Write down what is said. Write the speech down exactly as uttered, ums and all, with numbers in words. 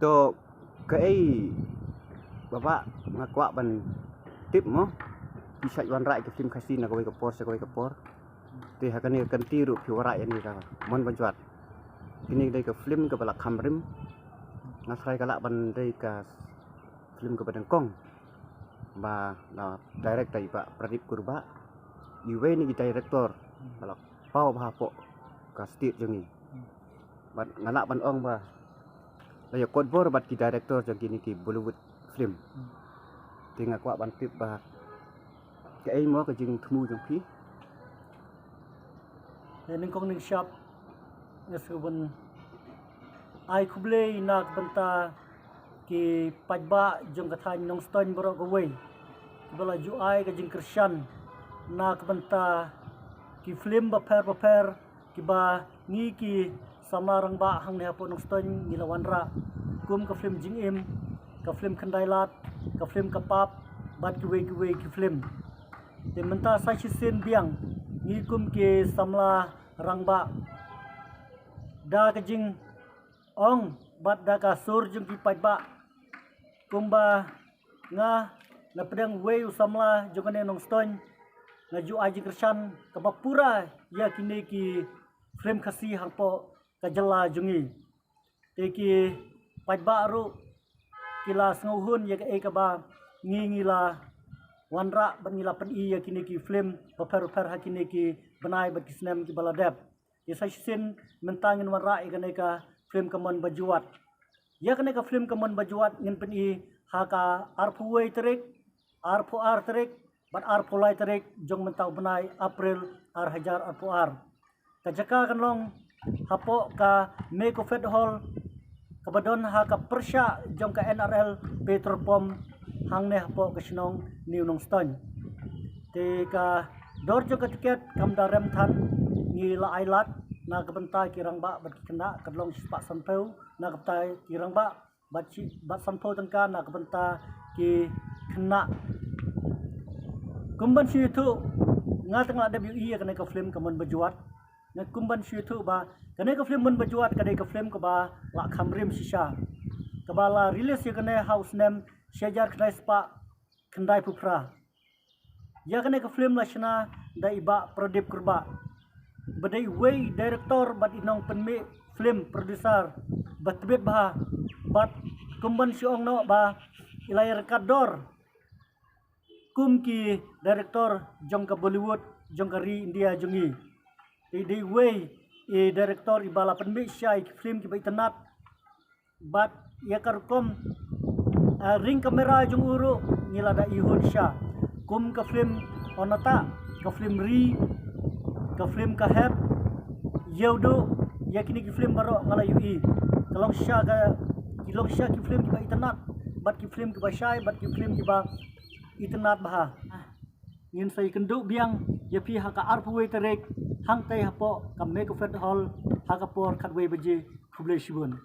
To, kaei, Bah, nga kwah ban tip mo, phi shait wanrah ki film Khasi na kawei ka por sha kawei ka por. Te ha kane ka kynti ruh phi wanrah ïa kane ka Mon Bajwat. Kane dei ka film kaba la kham rim. Nga tharai ka lah ban dei ka film kaba nyngkong ba la direct da i Bah Pradip Kurbah, iwei na ki director ba la paw bha hapoh ka state jong ngi. Bad nga lah ban ong ba la ïa kot bor bad ki director jong kine ki Bollywood film. Te nga kwah ban tip ba kaei mo ka jingthmu jong phi. Te nyngkong nyngshap, nga sngewbha ban ai khublei na ka bynta ki paidbah jong ka thaiñ Nongstoiñ baroh kawei kiba la ju ai ka jingkyrshan na ka bynta ki film bapher bapher kiba ngi ki samla rangbah hangne hapoh Nongstoiñ ngi la wanrah, kum ka film Jingim, ka film Khyndai Lad, ka film Ka Pap, bad kiwei kiwei ki film. Te mynta sa shisien biang ngi kum ki samla rangbah, da ka jingong bad da ka sur jong ki paidbah, kumba nga na pdeng wei u samla jong kane Nongstoiñ, nga ju ai jingkyrshan kaba pura ïa kine ki film Khasi hapoh ka jylla jong ngi. Te ki paidbah ruh ki la sngewhun ïa kaei kaba ngi ngi la wanrah bad ngi la pyni ïa kine ki film bapher bapher ha kine ki bnai bad ki snem kiba la dep. Ïa sa shisien mynta ngin wanrah ïa kane ka film ka Mon Bajwat. Ïa kane ka film ka Mon Bajwat ngin pyni ha ka arphew wei tarik, arphew ar tarik bad arphew lai tarik jong mynta u bnai April ar hajar arphew ar. Ka jaka kan long hapoh ka Mekofed Hall kaba don ha ka pyrshah jong ka N R L petrol pump hangne hapoh ka shnong New Nongstoiñ. Te ka dor jong ka tiket kam da rem than, ngi la ai lad na ka bynta ki rangbah bad ki khynnah, ka long shispah sanphew na ka bynta ki rangbah bad shi, bad sanphew tyngka na ka bynta ki khynnah. Kum ban shu ïathuh, nga tang la dep ïohi ïa kane ka film ka Mon Bajwat. Nga kum ban shu ïathuh ba kane ka film Mon Bajwat ka dei ka film kaba la kham rim shisha, kaba la release ïa kane ha u snem shi hajar khyndai spah khyndai phew phra. Ïa kane ka film la shna da i Bah Pradip Kurbah, ba dei wei director bad i nongpynmih film producer ba tbit bha, bad kum ban shu ong noh ba i la ïa ryngkat dor kum ki director jong ka Bollywood, jong ka ri India jong ngi. I dei wei i director iba la pynmih shisha ïa ki film kiba itynnat, bad ïa ka rukom, ah, ring kamera jong u ruh ngi la da ihun shisha, kum ka film Onatah, ka film Ri, ka film Ka Hep, Ïewduh, ïa kine ki film baroh nga la ïohi. Ka long shisha ka, ki long shisha ki film kiba itynnat, bad ki film kiba shai, bad ki film kiba itynnat bha. Ngin sa ïakynduh biang ïa phi ha ka arphew wei tarik hangtei hapoh ka Mekofed Hall ha ka por khatwei baje. Khublei shibun.